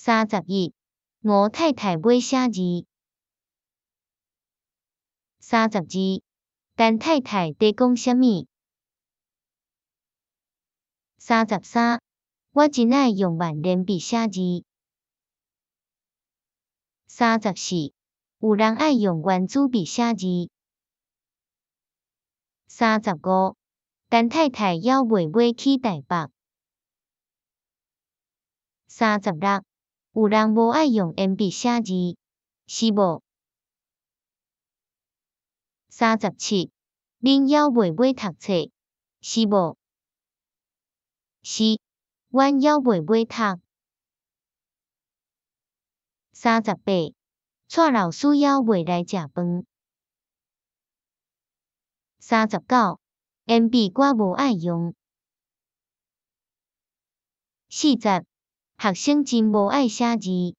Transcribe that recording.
31，吳太太欲寫字。32，陳太太佇講啥物？33，我真愛用萬年筆寫字。34，有人愛用原子筆寫字。35，陳太太猶未欲去台北。36，有人無愛用鉛筆寫字，是無？37，恁猶未欲讀冊，是無？是，阮猶未欲讀。38，蔡老師猶未來食飯。39，鉛筆我無愛用。40，學生真無愛寫字。